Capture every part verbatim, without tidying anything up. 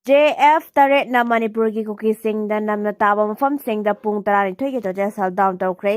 J F ꯇꯔꯦꯠꯅ ꯃꯅꯤꯄꯨꯔꯒꯤ ꯀꯨꯀꯤꯁꯤꯡꯗ ꯅꯝꯅ ꯇꯥꯕ ꯃꯐꯝꯁꯤꯡꯗ ꯄꯨꯡ ꯇꯔꯥꯅꯤꯊꯣꯏꯒꯤ total shutdown ꯇꯧꯈ꯭ꯔꯦ꯫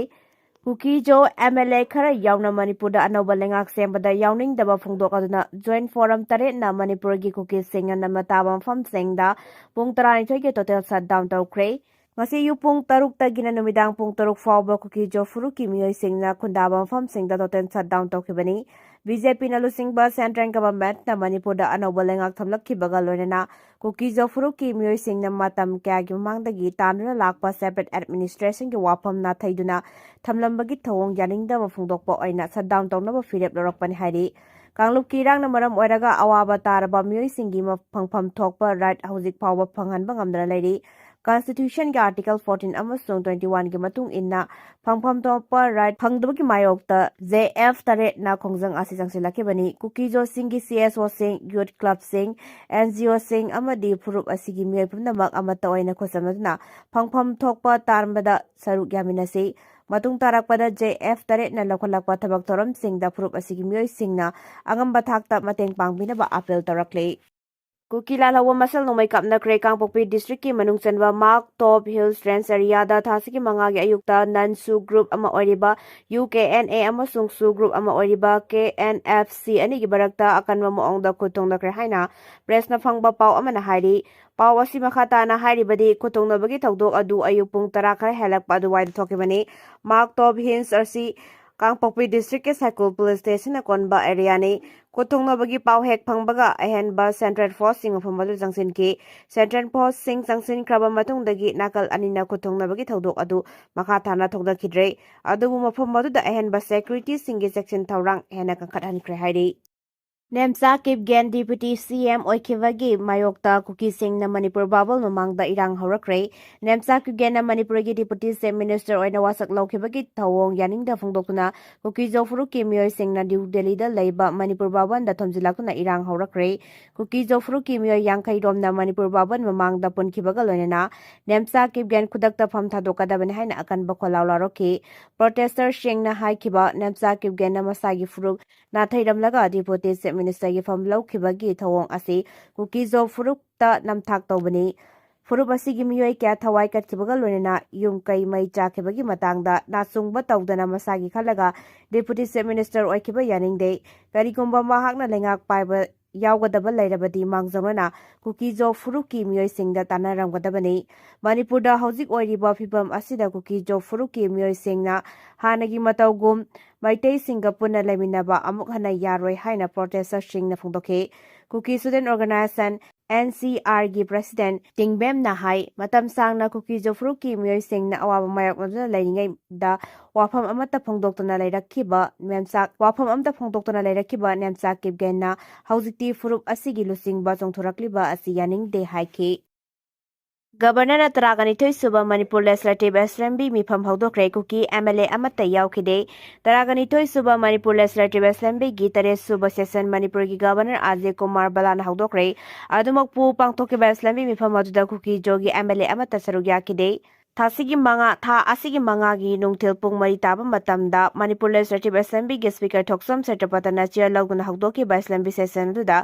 ꯀꯨꯀꯤꯖꯣ ꯑꯦꯝ ꯑꯦꯜ ꯑꯦ ꯈꯔ ꯌꯥꯎꯅ ꯃꯅꯤꯄꯨꯔꯗ ꯑꯅꯧꯕ ꯂꯩꯉꯥꯛ ꯁꯦꯝꯕꯗ ꯌꯥꯎꯅꯤꯡꯗꯕ ꯐꯣꯡꯗꯣꯛꯂꯗꯨꯅ Joint Forum ꯇꯔꯦꯠꯅ ꯃꯅꯤꯄꯨꯔꯒꯤ ꯀꯨꯀꯤꯁꯤꯡꯅ ꯅꯝꯅ ꯇꯥꯕ ꯃꯐꯝꯁꯤꯡꯗ ꯄꯨꯡ ꯇꯔꯥꯅꯤꯊꯣꯏꯒꯤ total shutdown ꯇꯧꯈ꯭ꯔꯦ꯫ ꯉꯁꯤ ꯑꯌꯨꯛ ꯄꯨꯡ ꯇꯔꯨꯛꯇꯒꯤꯅ ꯅꯨꯃꯤꯗꯥꯡ ꯄꯨꯡ ꯇꯔꯨꯛ ꯐꯥꯎꯕ ꯀꯨꯀꯤꯖꯣ ꯐꯨꯔꯨꯞꯀꯤ ꯃꯤꯑꯣꯏꯁꯤꯡꯅ ꯈꯨꯟꯗꯥꯕ ꯃꯐꯝꯁꯤꯡꯗ total shutdown ꯇꯧꯈꯤꯕꯅꯤ꯫ ꯕꯤ ꯖꯦ ꯄꯤꯅ ꯂꯨꯆꯤꯡꯕ central governmentꯅ ꯃꯅꯤꯄꯨꯔꯗ ꯑꯅꯧꯕ ꯂꯩꯉꯥꯛ ꯊꯝꯂꯛꯈꯤꯕꯒ ꯂꯣꯏꯅꯅ ꯀꯨꯀꯤꯖꯣ ꯐꯨꯔꯨꯞꯀꯤ ꯃꯤꯑꯣꯏꯁꯤꯡꯅ ꯃꯇꯝ ꯀꯌꯥꯒꯤ ꯃꯃꯥꯡꯗꯒꯤ ꯇꯥꯟꯗꯨꯅ ꯂꯥꯛꯄ separate administrationꯒꯤ ꯋꯥꯐꯝ ꯅꯥꯊꯩꯗꯨꯅ ꯊꯝꯂꯝꯕꯒꯤ ꯊꯧꯑꯣꯡ ꯌꯥꯅꯤꯡꯗꯕ ꯐꯣꯡꯗꯣꯛꯄ ꯑꯣꯏꯅ shutdown ꯇꯧꯅꯕ ꯐꯤꯔꯦꯞ ꯂꯧꯔꯛꯄꯅꯤ ꯍꯥꯏꯔꯤ꯫ ꯀꯥꯡꯂꯨꯞꯀꯤ ꯏꯔꯥꯡꯅ ꯃꯔꯝ ꯑꯣꯏꯔꯒ ꯑꯋꯥꯕ ꯇꯥꯔꯕ ꯃꯤꯑꯣꯏꯁꯤꯡꯒꯤ ꯃ-, ꯐꯪꯐꯝ ꯊꯣꯛꯄ right ꯍꯧꯖꯤꯛ ꯐꯥꯎꯕ ꯐꯪꯍꯟꯕ ꯉꯝꯗꯅ ꯂꯩꯔꯤ꯫ Constitutionꯒꯤ article fourteen ꯑꯃꯁꯨꯡ twenty oneꯒꯤ ꯃꯇꯨꯡ ꯏꯟꯅ ꯐꯪꯐꯝ ꯊꯣꯛꯄ right ꯐꯪꯗꯕꯒꯤ ꯃꯥꯌꯣꯛꯇ ꯖꯦ ꯑꯦꯐ ꯇꯔꯦꯠꯅ ꯈꯣꯡꯖꯪ ꯑꯁꯤ ꯆꯪꯁꯤꯜꯂꯛꯈꯤꯕꯅꯤ꯫ ꯀꯨꯀꯤꯖꯣꯁꯤꯡꯒꯤ ꯁꯤ ꯑꯦꯁ ꯑꯣꯁꯤꯡ, youth clubꯁꯤꯡ, ꯑꯦꯟ ꯖꯤ ꯑꯣꯁꯤꯡ ꯑꯃꯗꯤ ꯐꯨꯔꯨꯞ ꯑꯁꯤꯒꯤ ꯃꯤꯑꯣꯏ ꯄꯨꯝꯅꯃꯛ ꯑꯃꯠꯇ ꯑꯣꯏꯅ ꯈꯨꯠꯁꯝꯅꯗꯨꯅ ꯐꯪꯐꯝ ꯊꯣꯛꯄ ꯇꯥꯟꯕꯗ ꯁꯔꯨꯛ ꯌꯥꯃꯤꯟꯅꯁꯤ꯫ ꯃꯇꯨꯡ ꯇꯥꯔꯛꯄꯗ ꯖꯦ ꯑꯦꯐ ꯇꯔꯦꯠꯅ ꯂꯧꯈꯠꯂꯛꯄ ꯊꯕꯛ ꯊꯧꯔꯝꯁꯤꯡꯗ ꯐꯨꯔꯨꯞ ꯑꯁꯤꯒꯤ ꯃꯤꯑꯣꯏꯁꯤꯡꯅ ꯑꯉꯝꯕ ꯊꯥꯛꯇ ꯃꯇꯦꯡ ꯄꯥꯡꯕꯤꯅꯕ appeal ꯇꯧꯔꯛꯂꯤ꯫ ꯀꯨꯀꯤ ꯂꯥꯜꯍꯧꯕ ꯃꯁꯦꯜ ꯅꯣꯡꯃꯩ ꯀꯥꯞꯅꯈ꯭ꯔꯦ꯫ ꯀꯥꯡꯄꯣꯛꯄꯤ districtꯀꯤ ꯃꯅꯨꯡ ꯆꯟꯕ ꯃꯥꯛ ꯇꯣꯞ ꯍꯤꯜꯁ ꯔꯦꯟꯖ ꯑꯦꯔꯤꯌꯥꯗ ꯊꯥꯁꯤꯒꯤ ꯃꯉꯥꯒꯤ ꯑꯌꯨꯛꯇ ꯅꯟ ꯁꯨ ꯒ꯭ꯔꯨꯞ ꯑꯃ ꯑꯣꯏꯔꯤꯕ ꯌꯨ ꯀꯦ ꯑꯦꯟ ꯑꯦ ꯑꯃꯁꯨꯡ ꯁꯨ ꯒ꯭ꯔꯨꯞ ꯑꯃ ꯑꯣꯏꯔꯤꯕ ꯀꯦ ꯑꯦꯟ ꯑꯦꯐ ꯁꯤ ꯑꯅꯤꯒꯤ ꯃꯔꯛꯇ ꯑꯀꯟꯕ ꯃꯑꯣꯡꯗ ꯈꯨꯠ ꯊꯣꯡꯅꯈ꯭ꯔꯦ ꯍꯥꯏꯅ ꯄ꯭ꯔꯦꯁꯅ ꯐꯪꯕ ꯄꯥꯎ ꯑꯃꯅ ꯍꯥꯏꯔꯤ꯫ ꯄꯥꯎ ꯑꯁꯤ ꯃꯈꯥ ꯇꯥꯅ ꯍꯥꯏꯔꯤꯕꯗꯤ, ꯈꯨꯠ ꯊꯣꯡꯅꯕꯒꯤ ꯊꯧꯗꯣꯛ ꯑꯗꯨ ꯑꯌꯨꯛ ꯄꯨꯡ ꯇꯔꯥ ꯈꯔ ꯍꯦꯜꯂꯛꯄ ꯑꯗꯨꯋꯥꯏꯗ ꯊꯣꯛꯈꯤꯕꯅꯤ꯫ ꯃꯥꯛ ꯇꯣꯞ ꯍꯤꯜꯁ ꯑꯁꯤ ꯀꯥꯡꯄꯣꯛꯄꯤ districtꯀꯤ ꯁꯥꯏꯀꯨꯜ police stationꯅ ꯀꯣꯟꯕ ꯑꯦꯔꯤꯌꯥꯅꯤ꯫ ꯈꯨꯠ ꯊꯣꯡꯅꯕꯒꯤ ꯄꯥꯎ ꯍꯦꯛ ꯐꯪꯕꯒ ꯑꯍꯦꯟꯕ central forceꯁꯤꯡ ꯃꯐꯝ ꯑꯗꯨ ꯆꯪꯁꯤꯟꯈꯤ꯫ Central forceꯁꯤꯡ ꯆꯪꯁꯤꯟꯈ꯭ꯔꯕ ꯃꯇꯨꯡꯗꯒꯤ ꯅꯥꯀꯜ ꯑꯅꯤꯅ ꯈꯨꯠ ꯊꯣꯡꯅꯕꯒꯤ ꯊꯧꯗꯣꯛ ꯑꯗꯨ ꯃꯈꯥ ꯇꯥꯅ ꯊꯧꯗꯈꯤꯗ꯭ꯔꯦ꯫ ꯑꯗꯨꯕꯨ ꯃꯐꯝ ꯑꯗꯨꯗ ꯑꯍꯦꯟꯕ securityꯁꯤꯡꯒꯤ ꯆꯦꯛꯁꯤꯟ ꯊꯧꯔꯥꯡ ꯍꯦꯟꯅ ꯀꯟꯈꯠꯍꯟꯈ꯭ꯔꯦ ꯍꯥꯏꯔꯤ꯫ Nemcha Kipgen deputy C M ꯑꯣꯏꯈꯤꯕꯒꯤ ꯃꯥꯌꯣꯛꯇ ꯀꯨꯀꯤꯁꯤꯡꯅ ꯃꯅꯤꯄꯨꯔ ꯚꯥꯕꯜ ꯃꯃꯥꯡꯗ ꯏꯔꯥꯡ ꯍꯧꯔꯛꯈ꯭ꯔꯦ꯫ ꯅꯦꯝꯆꯥ ꯀꯤꯞꯒꯦꯟꯅ ꯃꯅꯤꯄꯨꯔꯒꯤ deputy chief minister ꯑꯣꯏꯅ ꯋꯥꯁꯛ ꯂꯧꯈꯤꯕꯒꯤ ꯊꯧꯑꯣꯡ ꯌꯥꯅꯤꯡꯗꯕ ꯐꯣꯡꯗꯣꯛꯇꯨꯅ ꯀꯨꯀꯤꯖꯣ ꯐꯨꯔꯨꯞꯀꯤ ꯃꯤꯑꯣꯏꯁꯤꯡꯅ ꯅ꯭ꯌꯨ ꯗꯦꯜꯂꯤꯗ ꯂꯩꯕ ꯃꯅꯤꯄꯨꯔ ꯚꯥꯕꯟꯗ ꯊꯣꯝꯖꯤꯜꯂꯛꯇꯨꯅ ꯏꯔꯥꯡ ꯍꯧꯔꯛꯈ꯭ꯔꯦ꯫ ꯀꯨꯀꯤꯖꯣ ꯐꯨꯔꯨꯞꯀꯤ ꯃꯤꯑꯣꯏ ꯌꯥꯡꯈꯩ ꯔꯣꯝꯅ ꯃꯅꯤꯄꯨꯔ ꯚꯥꯕꯟ ꯃꯃꯥꯡꯗ ꯄꯨꯟꯈꯤꯕꯒ ꯂꯣꯏꯅꯅ ꯅꯦꯝꯆꯥ ꯀꯤꯞꯒꯦꯟ ꯈꯨꯗꯛꯇ ꯐꯝ ꯊꯥꯗꯣꯛꯀꯗꯕꯅꯤ ꯍꯥꯏꯅ ꯑꯀꯟꯕ ꯈꯣꯜꯂꯥꯎ ꯂꯥꯎꯔꯛꯈꯤ꯫ Protester ꯁꯤꯡꯅ ꯍꯥꯏꯈꯤꯕ, ꯅꯦꯝꯆꯥ ꯀꯤꯞꯒꯦꯟꯅ ꯃꯁꯥꯒꯤ ꯐꯨꯔꯨꯞ ꯅꯥꯊꯩꯔꯝꯂꯒ deputy chief ꯃꯤꯅꯤꯁꯇꯔꯒꯤ ꯐꯝ ꯂꯧꯈꯤꯕꯒꯤ ꯊꯧꯑꯣꯡ ꯑꯁꯤ ꯀꯨꯀꯤꯖꯣ ꯐꯨꯔꯨꯞꯇ ꯅꯝꯊꯥꯛ ꯇꯧꯕꯅꯤ꯫ ꯐꯨꯔꯨꯞ ꯑꯁꯤꯒꯤ ꯃꯤꯑꯣꯏ ꯀꯌꯥ ꯊꯋꯥꯏ ꯀꯠꯈꯤꯕꯒ ꯂꯣꯏꯅꯅ ꯌꯨꯝ ꯀꯩ ꯃꯩ ꯆꯥꯛꯈꯤꯕꯒꯤ ꯃꯇꯥꯡꯗ ꯅꯥꯆꯨꯡꯕ ꯇꯧꯗꯅ ꯃꯁꯥꯒꯤ ꯈꯜꯂꯒ ꯗꯦꯄꯨꯇꯤ ꯆꯤꯐ ꯃꯤꯅꯤꯁꯇꯔ ꯑꯣꯏꯈꯤꯕ ꯌꯥꯅꯤꯡꯗꯦ꯫ ꯀꯔꯤꯒꯨꯝꯕ ꯃꯍꯥꯛꯅ ꯂꯩꯉꯥꯛ ꯄꯥꯏꯕ ꯌꯥꯎꯒꯗꯕ ꯂꯩꯔꯕꯗꯤ ꯃꯥꯡꯖꯧꯅꯅ ꯀꯨꯀꯤꯖꯣ ꯐꯨꯔꯨꯞꯀꯤ ꯃꯤꯑꯣꯏꯁꯤꯡꯗ ꯇꯥꯟꯅꯔꯝꯒꯗꯕꯅꯤ꯫ ꯃꯅꯤꯄꯨꯔꯗ ꯍꯧꯖꯤꯛ ꯑꯣꯏꯔꯤꯕ ꯐꯤꯕꯝ ꯑꯁꯤꯗ ꯀꯨꯀꯤꯖꯣ ꯐꯨꯔꯨꯞꯀꯤ ꯃꯤꯑꯣꯏꯁꯤꯡꯅ ꯍꯥꯟꯅꯒꯤ ꯃꯇꯧꯒꯨꯝ ꯃꯩꯇꯩꯁꯤꯡꯒ ꯄꯨꯟꯅ ꯂꯩꯃꯤꯟꯅꯕ ꯑꯃꯨꯛ ꯍꯟꯅ ꯌꯥꯔꯣꯏ ꯍꯥꯏꯅ ꯄ꯭ꯔꯣꯇꯦꯁꯇꯔꯁꯤꯡꯅ ꯐꯣꯡꯗꯣꯛꯈꯤ꯫ ꯀꯨꯀꯤ student organisation, N C ꯑꯥꯔꯒꯤ president ꯇꯤꯡꯕꯦꯝꯅ ꯍꯥꯏ, ꯃꯇꯝ ꯁꯥꯡꯅ ꯀꯨꯀꯤꯖꯣ ꯐꯨꯔꯨꯞꯀꯤ ꯃꯤꯑꯣꯏꯁꯤꯡꯅ ꯑꯋꯥꯕ ꯃꯥꯌꯣꯛꯅꯗꯨꯅ ꯂꯩꯔꯤꯉꯩꯗ ꯋꯥꯐꯝ ꯑꯃꯠꯇ ꯐꯣꯡꯗꯣꯛꯇꯅ ꯂꯩꯔꯛꯈꯤꯕ ꯅꯦꯝꯆꯥꯛ, ꯋꯥꯐꯝ ꯑꯃꯠꯇ ꯐꯣꯡꯗꯣꯛꯇꯅ ꯂꯩꯔꯛꯈꯤꯕ ꯅꯦꯝꯆꯥꯛ ꯀꯤꯞꯒꯦꯟꯅ ꯍꯧꯖꯤꯛꯇꯤ ꯐꯨꯔꯨꯞ ꯑꯁꯤꯒꯤ ꯂꯨꯆꯤꯡꯕ ꯆꯣꯡꯊꯣꯔꯛꯂꯤꯕ ꯑꯁꯤ ꯌꯥꯅꯤꯡꯗꯦ ꯍꯥꯏꯈꯤ꯫ ꯒꯕꯔꯅꯔꯅ ꯇꯔꯥꯒ ꯅꯤꯊꯣꯏ ꯁꯨꯕ ꯃꯅꯤꯄꯨꯔ ꯂꯦꯖꯤꯁꯂꯦꯇꯤꯚ ꯑꯦꯁꯦꯝꯕ꯭ꯂꯤ ꯃꯤꯐꯝ ꯍꯧꯗꯣꯛꯈ꯭ꯔꯦ꯫ ꯀꯨꯀꯤ ꯑꯦꯝ ꯑꯦꯜ ꯑꯦ ꯑꯃꯠꯇ ꯌꯥꯎꯈꯤꯗꯦ꯫ ꯇꯔꯥꯒ ꯅꯤꯊꯣꯏ ꯁꯨꯕ ꯃꯅꯤꯄꯨꯔ ꯂꯦꯖꯤꯁꯂꯦꯇꯤꯚ ꯑꯦꯁꯦꯝꯕ꯭ꯂꯤꯒꯤ ꯇꯔꯦꯠ ꯁꯨꯕ ꯁꯦꯁꯟ ꯃꯅꯤꯄꯨꯔꯒꯤ ꯒꯕꯔꯅꯔ ꯑꯖꯌ ꯀꯨꯃꯥꯔ ꯕꯂꯥꯅ ꯍꯧꯗꯣꯛꯈ꯭ꯔꯦ꯫ ꯑꯗꯨꯃꯛꯄꯨ ꯄꯥꯡꯊꯣꯛꯈꯤꯕ ꯑꯦꯁꯦꯝꯕ꯭ꯂꯤ ꯃꯤꯐꯝ ꯑꯗꯨꯗ ꯀꯨꯀꯤꯖꯣꯒꯤ ꯑꯦꯝ ꯑꯦꯜ ꯑꯦ ꯑꯃꯠꯇ ꯁꯔꯨꯛ ꯌꯥꯈꯤꯗꯦ꯫ ꯊꯥꯁꯤꯒꯤ ꯃꯉꯥ, ꯊꯥ ꯑꯁꯤꯒꯤ ꯃꯉꯥꯒꯤ ꯅꯨꯡꯊꯤꯜ ꯄꯨꯡ ꯃꯔꯤ ꯇꯥꯕ ꯃꯇꯝꯗ ꯃꯅꯤꯄꯨꯔ ꯂꯦꯖꯤꯁꯂꯦꯇꯤꯚ ꯑꯦꯁꯦꯝꯕ꯭ꯂꯤꯒꯤ ꯁ꯭ꯄꯤꯀꯔ ꯊꯣꯛꯆꯣꯝ ꯁꯇ꯭ꯌꯄꯇꯅ ꯆꯤꯌꯔ ꯂꯧꯗꯨꯅ ꯍꯧꯗꯣꯛꯈꯤꯕ ꯑꯦꯁꯦꯝꯕ꯭ꯂꯤ ꯁꯦꯁꯟ ꯑꯗꯨꯗ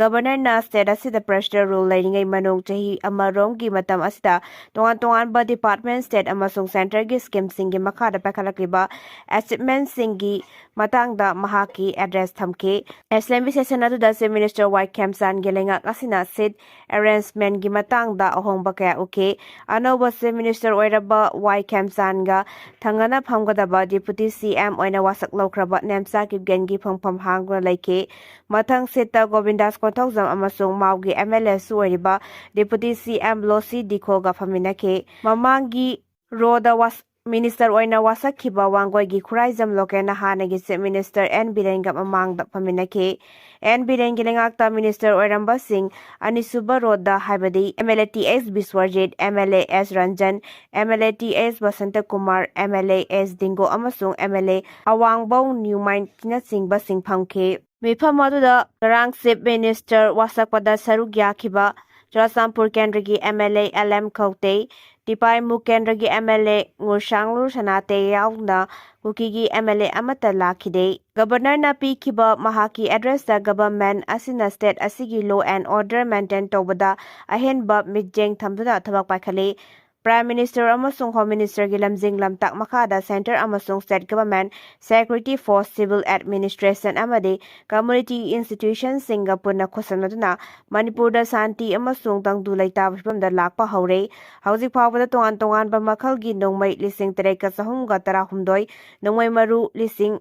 ꯒꯕꯔꯅꯔꯅ ꯁ꯭ꯇꯦꯠ ꯑꯁꯤꯗ ꯄ꯭ꯔꯦꯁꯤꯗꯦꯟ ꯔꯨꯜ ꯂꯩꯔꯤꯉꯩ ꯃꯅꯨꯡ ꯆꯍꯤ ꯑꯃꯔꯣꯝꯒꯤ ꯃꯇꯝ ꯑꯁꯤꯗ ꯇꯣꯉꯥꯟ ꯇꯣꯉꯥꯟꯕ ꯗꯤꯄꯥꯔꯠꯃꯦꯟ, ꯁ꯭ꯇꯦꯠ ꯑꯃꯁꯨꯡ ꯁꯦꯟꯇꯔꯒꯤ ꯁ꯭ꯀꯤꯝꯁꯤꯡꯒꯤ ꯃꯈꯥꯗ ꯄꯥꯏꯈꯠꯂꯛꯂꯤꯕ ꯑꯦꯆꯤꯚꯃꯦꯟꯠꯁꯤꯡꯒꯤ ꯃꯇꯥꯡꯗ ꯃꯍꯥꯛꯀꯤ ꯑꯦꯗ꯭ꯔꯦꯁ ꯊꯝꯈꯤ꯫ ꯑꯦꯁꯦꯝꯕ꯭ꯂꯤ ꯁꯦꯁꯟ ꯑꯗꯨꯗ ꯆꯤꯐ ꯃꯤꯅꯤꯁꯇꯔ ꯋꯥꯏ ꯈꯦꯝꯆꯥꯟꯒꯤ ꯂꯩꯉꯥꯛ ꯑꯁꯤꯅ ꯁꯤꯠ ꯑꯦꯔꯦꯟꯖꯃꯦꯟꯠꯀꯤ ꯃꯇꯥꯡꯗ ꯑꯍꯣꯡꯕ ꯀꯌꯥ ꯎꯈꯤ꯫ ꯑꯅꯧꯕ ꯆꯤꯐ ꯃꯤꯅꯤꯁꯇꯔ ꯑꯣꯏꯔꯕ ꯋꯥꯏ ꯈꯦꯝꯆꯥꯟꯒ ꯊꯪꯅꯅ ꯐꯝꯒꯗꯕ ꯗꯤꯄꯨꯇꯤ ꯁꯤ ꯑꯦꯝ ꯑꯣꯏꯅ ꯋꯥꯁꯛ ꯂꯧꯈ꯭ꯔꯕ ꯅꯦꯝꯆꯥ ꯀꯤꯞꯒꯦꯟꯒꯤ ꯐꯝꯐꯝ ꯍꯥꯡꯗꯨꯅ ꯂꯩꯈꯤ꯫ ꯃꯊꯪ ꯁꯤꯠꯇ ꯒꯣꯕꯤꯟꯗꯥꯁ ꯀꯣꯟꯊꯧꯖꯝ ꯑꯃꯁꯨꯡ ꯃꯥꯎꯒꯤ ꯑꯦꯝ ꯑꯦꯜ ꯑꯦꯁꯨ ꯑꯣꯏꯔꯤꯕ ꯗꯤꯄꯨꯇꯤ ꯁꯤ ꯑꯦꯝ ꯂꯣꯁꯤ ꯗꯤꯈꯣꯒ ꯐꯝꯃꯤꯟꯅꯈꯤ꯫ ꯃꯃꯥꯡꯒꯤ ꯔꯣꯗ ꯋꯥꯁ-, ꯃꯤꯅꯤꯁꯇꯔ ꯑꯣꯏꯅ ꯋꯥꯁꯛꯈꯤꯕ ꯋꯥꯡꯒꯣꯏꯒꯤ ꯈꯨꯔꯥꯏꯖꯝ ꯂꯣꯀꯦꯟꯅ ꯍꯥꯟꯅꯒꯤ ꯆꯤꯐ ꯃꯤꯅꯤꯁꯇꯔ ꯑꯦꯟ ꯕꯤꯔꯦꯟꯒ ꯃꯃꯥꯡꯗ ꯐꯝꯃꯤꯟꯅꯈꯤ꯫ ꯑꯦꯟ ꯕꯤꯔꯦꯟꯒꯤ ꯂꯩꯉꯥꯛꯇ ꯃꯤꯅꯤꯁꯇꯔ ꯑꯣꯏꯔꯝꯕꯁꯤꯡ ꯑꯅꯤꯁꯨꯕ ꯔꯣꯗ, ꯍꯥꯏꯕꯗꯤ M L A T S Biswajit, M L A S Ranjan, M L A T S Basanta Kumar, M L A S Dingo ꯑꯃꯁꯨꯡ ꯑꯦꯝ ꯑꯦꯜ ꯑꯦ ꯑꯋꯥꯡꯕꯧ ꯅ꯭ꯌꯨꯃꯥꯏꯟꯅꯆꯤꯡꯕꯁꯤꯡ ꯐꯝꯈꯤ꯫ ꯃꯤꯐꯝ ꯑꯗꯨꯗ ꯉꯔꯥꯡ ꯆꯤꯐ ꯃꯤꯅꯤꯁꯇꯔ ꯋꯥꯁꯛꯄꯗ ꯁꯔꯨꯛ ꯌꯥꯈꯤꯕ ꯆꯨꯔꯥꯆꯥꯟꯄꯨꯔ ꯀꯦꯟꯗ꯭ꯔꯒꯤ M L A L M Khaute, Tipaimukh ꯀꯦꯟꯗ꯭ꯔꯒꯤ M L A ꯉꯨꯔꯁꯥꯡꯂꯨ ꯁꯅꯥꯇꯦ ꯌꯥꯎꯅ ꯀꯨꯀꯤꯒꯤ M L A ꯑꯃꯠꯇ ꯂꯥꯛꯈꯤꯗꯦ꯫ ꯒꯕꯔꯅꯔꯅ ꯄꯤꯈꯤꯕ ꯃꯍꯥꯛꯀꯤ ꯑꯦꯗ꯭ꯔꯦꯁꯇ ꯒꯚꯔꯟꯃꯦꯟꯠ ꯑꯁꯤꯅ ꯁ꯭ꯇꯦꯠ ꯑꯁꯤꯒꯤ law and order maintain ꯇꯧꯕꯗ ꯑꯍꯦꯟꯕ ꯃꯤꯠꯌꯦꯡ ꯊꯝꯗꯨꯅ ꯊꯕꯛ ꯄꯥꯏꯈꯠꯂꯤ꯫ Prime Minister ꯑꯃꯁꯨꯡ Home Ministerꯒꯤ ꯂꯝꯖꯤꯡ ꯂꯝꯇꯥꯛ ꯃꯈꯥꯗ centre ꯑꯃꯁꯨꯡ state government security force, civil administration ꯑꯃꯗꯤ community institutionꯁꯤꯡꯒ ꯄꯨꯟꯅ ꯈꯨꯠꯁꯝꯅꯗꯨꯅ ꯃꯅꯤꯄꯨꯔꯗ ꯁꯥꯟꯇꯤ ꯑꯃꯁꯨꯡ ꯇꯪꯗꯨ ꯂꯩꯇꯥꯕ ꯐꯤꯕꯝꯗ ꯂꯥꯛꯄ ꯍꯧꯔꯦ꯫ ꯍꯧꯖꯤꯛ ꯐꯥꯎꯕꯗ ꯇꯣꯉꯥꯟ ꯇꯣꯉꯥꯟꯕ ꯃꯈꯜꯒꯤ ꯅꯣꯡꯃꯩ ꯂꯤꯁꯤꯡ ꯇꯔꯦꯠꯀ ꯆꯍꯨꯝꯒ ꯇꯔꯥꯍꯨꯝꯗꯣꯏ, ꯅꯣꯡꯃꯩ ꯃꯔꯨ ꯂꯤꯁꯤꯡ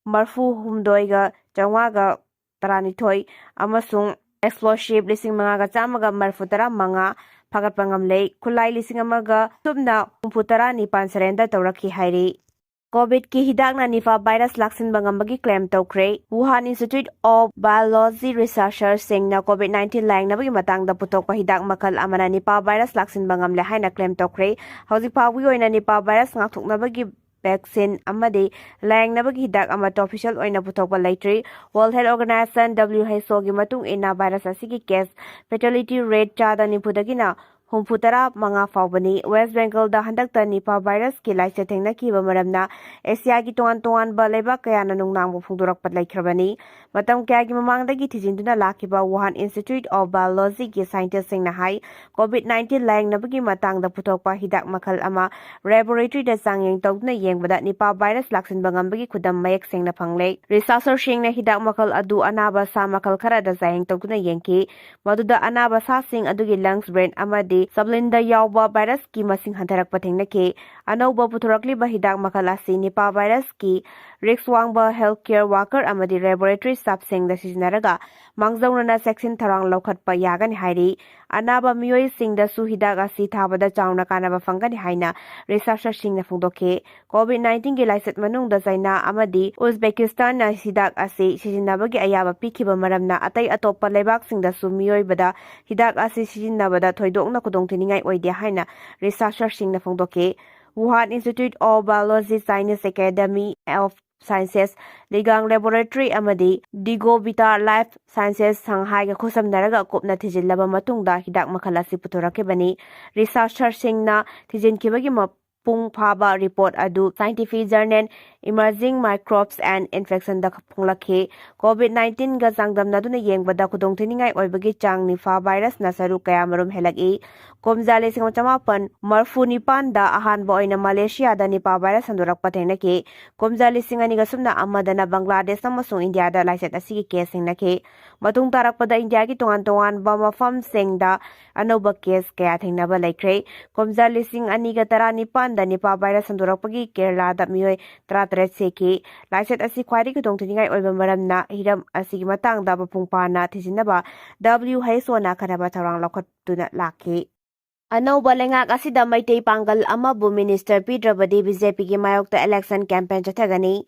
ꯃꯔꯐꯨ ꯍꯨꯝꯗꯣꯏꯒ ꯆꯥꯝꯃꯉꯥꯒ ꯇꯔꯥꯅꯤꯊꯣꯏ ꯑꯃꯁꯨꯡ explosive ꯂꯤꯁꯤꯡ ꯃꯉꯥꯒ ꯆꯥꯝꯃꯒ ꯃꯔꯐꯨ ꯇꯔꯥ ꯃꯉꯥ ꯐꯥꯒꯠꯄ ꯉꯝꯂꯦ꯫ ꯈꯨꯠꯂꯥꯏ ꯂꯤꯁꯤꯡ ꯑꯃꯒ ꯁꯨꯞꯅ ꯍꯨꯝꯐꯨ ꯇꯔꯥ ꯅꯤꯄꯥꯟ surrender ꯇꯧꯔꯛꯈꯤ ꯍꯥꯏꯔꯤ꯫ COVIDꯀꯤ ꯍꯤꯗꯥꯛꯅ Nipah virus ꯂꯥꯛꯁꯤꯟꯕ ꯉꯝꯕꯒꯤ claim ꯇꯧꯈ꯭ꯔꯦ꯫ Wuhan Institute of Biology researcherꯁꯤꯡꯅ COVID nineteen ꯂꯥꯌꯦꯡꯅꯕꯒꯤ ꯃꯇꯥꯡꯗ ꯄꯨꯊꯣꯛꯄ ꯍꯤꯗꯥꯛ ꯃꯈꯜ ꯑꯃꯅ Nipah virus ꯂꯥꯛꯁꯤꯟꯕ ꯉꯝꯂꯦ ꯍꯥꯏꯅ claim ꯇꯧꯈ꯭ꯔꯦ꯫ ꯍꯧꯖꯤꯛ ꯐꯥꯎꯕꯒꯤ ꯑꯣꯏꯅ Nipah virus ꯉꯥꯛꯊꯣꯛꯅꯕꯒꯤ vaccine ꯑꯃꯗꯤ ꯂꯥꯌꯦꯡꯅꯕꯒꯤ ꯍꯤꯗꯥꯛ ꯑꯃꯠꯇ official ꯑꯣꯏꯅ ꯄꯨꯊꯣꯛꯄ ꯂꯩꯇ꯭ꯔꯤ꯫ World Health Organization, WHOꯒꯤ ꯃꯇꯨꯡ ꯏꯟꯅ virus ꯑꯁꯤꯒꯤ case fatality rate ꯆꯥꯗ ꯅꯤꯐꯨꯗꯒꯤꯅ ꯍꯨꯝꯐꯨ ꯇꯔꯥ ꯃꯉꯥ ꯐꯥꯎꯕꯅꯤ꯫ West Bengalꯗ ꯍꯟꯗꯛꯇ Nipah virusꯀꯤ ꯂꯥꯏꯆꯠ ꯊꯦꯡꯅꯈꯤꯕ ꯃꯔꯝꯅ Asiaꯒꯤ ꯇꯣꯉꯥꯟ ꯇꯣꯉꯥꯟꯕ ꯂꯩꯕꯥꯛ ꯀꯌꯥꯅ ꯅꯨꯡꯅꯥꯡꯕ ꯐꯣꯡꯗꯣꯔꯛꯄ ꯂꯩꯈ꯭ꯔꯕꯅꯤ꯫ ꯃꯇꯝ ꯀꯌꯥꯒꯤ ꯃꯃꯥꯡꯗꯒꯤ ꯊꯤꯖꯤꯟꯗꯨꯅ ꯂꯥꯛꯈꯤꯕ Wuhan Institute of Biologyꯒꯤ scientistꯁꯤꯡꯅ high, COVID nineteen ꯂꯥꯌꯦꯡꯅꯕꯒꯤ ꯃꯇꯥꯡꯗ ꯄꯨꯊꯣꯛꯄ ꯍꯤꯗꯥꯛ ꯃꯈꯜ ꯑꯃ laboratoryꯗ ꯆꯥꯡꯌꯦꯡ ꯇꯧꯗꯨꯅ ꯌꯦꯡꯕꯗ Nipah virus ꯂꯥꯛꯁꯤꯟꯕ ꯉꯝꯕꯒꯤ ꯈꯨꯗꯝ ꯃꯌꯦꯛ ꯁꯦꯡꯅ ꯐꯪꯂꯦ꯫ Researcherꯁꯤꯡꯅ ꯍꯤꯗꯥꯛ ꯃꯈꯜ ꯑꯗꯨ ꯑꯅꯥꯕ ꯁꯥ ꯃꯈꯜ ꯈꯔꯗ ꯆꯥꯡꯌꯦꯡ ꯇꯧꯗꯨꯅ ꯌꯦꯡꯈꯤ꯫ ꯃꯗꯨꯗ ꯑꯅꯥꯕ ꯁꯥꯁꯤꯡ ꯑꯗꯨꯒꯤ lungs, brain ꯑꯃꯗꯤ spleen ꯗ ꯌꯥꯎꯕ virusꯀꯤ ꯃꯁꯤꯡ ꯍꯟꯊꯔꯛꯄ ꯊꯦꯡꯅꯈꯤ꯫ ꯑꯅꯧꯕ ꯄꯨꯊꯣꯔꯛꯂꯤꯕ ꯍꯤꯗꯥꯛ ꯃꯈꯜ ꯑꯁꯤ Nipah virusꯀꯤ risk ꯋꯥꯡꯕ healthcare worker ꯑꯃꯗꯤ laboratory staffꯁꯤꯡꯗ ꯁꯤꯖꯤꯟꯅꯔꯒ ꯃꯥꯡꯖꯧꯅꯅ ꯆꯦꯛꯁꯤꯟ ꯊꯧꯔꯥꯡ ꯂꯧꯈꯠꯄ ꯌꯥꯒꯅꯤ ꯍꯥꯏꯔꯤ꯫ ꯑꯅꯥꯕ ꯃꯤꯑꯣꯏꯁꯤꯡꯗꯁꯨ ꯍꯤꯗꯥꯛ ꯑꯁꯤ ꯊꯥꯕꯗ ꯆꯥꯎꯅ ꯀꯥꯟꯅꯕ ꯐꯪꯒꯅꯤ ꯍꯥꯏꯅ researcherꯁꯤꯡꯅ ꯐꯣꯡꯗꯣꯛꯈꯤ꯫ COVID nineteenꯒꯤ ꯂꯥꯏꯆꯠ ꯃꯅꯨꯡꯗ ꯆꯩꯅꯥ ꯑꯃꯗꯤ ꯎꯖꯕꯦꯀꯤꯁꯇꯥꯟꯅ ꯍꯤꯗꯥꯛ ꯑꯁꯤ ꯁꯤꯖꯤꯟꯅꯕꯒꯤ ꯑꯌꯥꯕ ꯄꯤꯈꯤꯕ ꯃꯔꯝꯅ ꯑꯇꯩ ꯑꯇꯣꯞꯄ ꯂꯩꯕꯥꯛꯁꯤꯡꯗꯁꯨ ꯃꯤꯑꯣꯏꯕꯗ ꯍꯤꯗꯥꯛ ꯑꯁꯤ ꯁꯤꯖꯤꯟꯅꯕꯗ ꯊꯣꯏꯗꯣꯛꯅ ꯈꯨꯗꯣꯡꯊꯤꯅꯤꯡꯉꯥꯏ ꯑꯣꯏꯗꯦ ꯍꯥꯏꯅ researcherꯁꯤꯡꯅ ꯐꯣꯡꯗꯣꯛꯈꯤ꯫ Wuhan Institute of Biology, Chinese Academy of Sciences, Ligang Laboratory ꯑꯃꯗꯤ Digobita Life Sciences ꯁꯪꯍꯥꯏꯒ ꯈꯨꯠꯁꯝꯅꯔꯒ ꯀꯨꯞꯅ ꯊꯤꯖꯤꯜꯂꯕ ꯃꯇꯨꯡꯗ ꯍꯤꯗꯥꯛ ꯃꯈꯜ ꯑꯁꯤ ꯄꯨꯊꯣꯔꯛꯈꯤꯕꯅꯤ꯫ Researcher-ꯁꯤꯡꯅ ꯊꯤꯖꯤꯟꯈꯤꯕꯒꯤ ꯃꯄꯨꯡ ꯐꯥꯕ report ꯑꯗꯨ Scientific Journal Emerging Microbes and Infection-ꯗ ꯐꯣꯡꯂꯛꯈꯤ꯫ COVID nineteen-ꯒ ꯆꯥꯡꯗꯝꯅꯗꯨꯅ ꯌꯦꯡꯕꯗ ꯈꯨꯗꯣꯡꯊꯤꯅꯤꯡꯉꯥꯏ ꯑꯣꯏꯕꯒꯤ ꯆꯥꯡ Nipah virus-ꯅ ꯁꯔꯨꯛ ꯀꯌꯥꯃꯔꯨꯝ ꯍꯦꯜꯂꯛꯏ꯫ ꯀꯨꯝꯖꯥ ꯂꯤꯁꯤꯡ ꯑꯃ ꯆꯃꯥꯄꯟ ꯃꯔꯐꯨ ꯅꯤꯄꯥꯟꯗ ꯑꯍꯥꯟꯕ ꯑꯣꯏꯅ ꯃꯂꯦꯁꯤꯌꯥꯗ Nipah virus ꯁꯟꯗꯣꯔꯛꯄ ꯊꯦꯡꯅꯈꯤ꯫ ꯀꯨꯝꯖꯥ ꯂꯤꯁꯤꯡ ꯑꯅꯤꯒ ꯁꯨꯞꯅ ꯑꯃꯗꯅ ꯕꯪꯒ꯭ꯂꯥꯗꯦꯁ ꯑꯃꯁꯨꯡ ꯏꯟꯗꯤꯌꯥꯗ ꯂꯥꯏꯆꯠ ꯑꯁꯤꯒꯤ case ꯊꯦꯡꯅꯈꯤ꯫ ꯃꯇꯨꯡ ꯇꯥꯔꯛꯄꯗ ꯏꯟꯗꯤꯌꯥꯒꯤ ꯇꯣꯉꯥꯟ ꯇꯣꯉꯥꯟꯕ ꯃꯐꯝꯁꯤꯡꯗ ꯑꯅꯧꯕ case ꯀꯌꯥ ꯊꯦꯡꯅꯕ ꯂꯩꯈ꯭ꯔꯦ꯫ ꯀꯨꯝꯖꯥ ꯂꯤꯁꯤꯡ ꯑꯅꯤꯒ ꯇꯔꯥꯅꯤꯄꯥꯟꯗ Nipah virus ꯁꯟꯗꯣꯔꯛꯄꯒꯤ ꯀꯦꯔꯂꯥꯗ ꯃꯤꯑꯣꯏ ꯇꯔꯥꯇꯔꯦꯠ ꯁꯤꯈꯤ꯫ ꯂꯥꯏꯆꯠ ꯑꯁꯤ ꯈ꯭ꯋꯥꯏꯗꯒꯤ ꯈꯨꯗꯣꯡꯊꯤꯅꯤꯡꯉꯥꯏ ꯑꯣꯏꯕ ꯃꯔꯝꯅ ꯍꯤꯔꯝ ꯑꯁꯤꯒꯤ ꯃꯇꯥꯡꯗ ꯃꯄꯨꯡ ꯐꯥꯅ ꯊꯤꯖꯤꯟꯅꯕ W H O-ꯅ ꯑꯈꯟꯅꯕ ꯊꯧꯔꯥꯡ ꯂꯧꯈꯠꯇꯨꯅ ꯂꯥꯛꯈꯤ꯫ ꯑꯅꯧꯕ ꯂꯩꯉꯥꯛ ꯑꯁꯤꯗ ꯃꯩꯇꯩ ꯄꯥꯡꯒꯜ ꯑꯃꯕꯨ minister ꯄꯤꯗ꯭ꯔꯕꯗꯤ BJP-ꯒꯤ ꯃꯥꯌꯣꯛꯇ election campaign ꯆꯠꯊꯒꯅꯤ꯫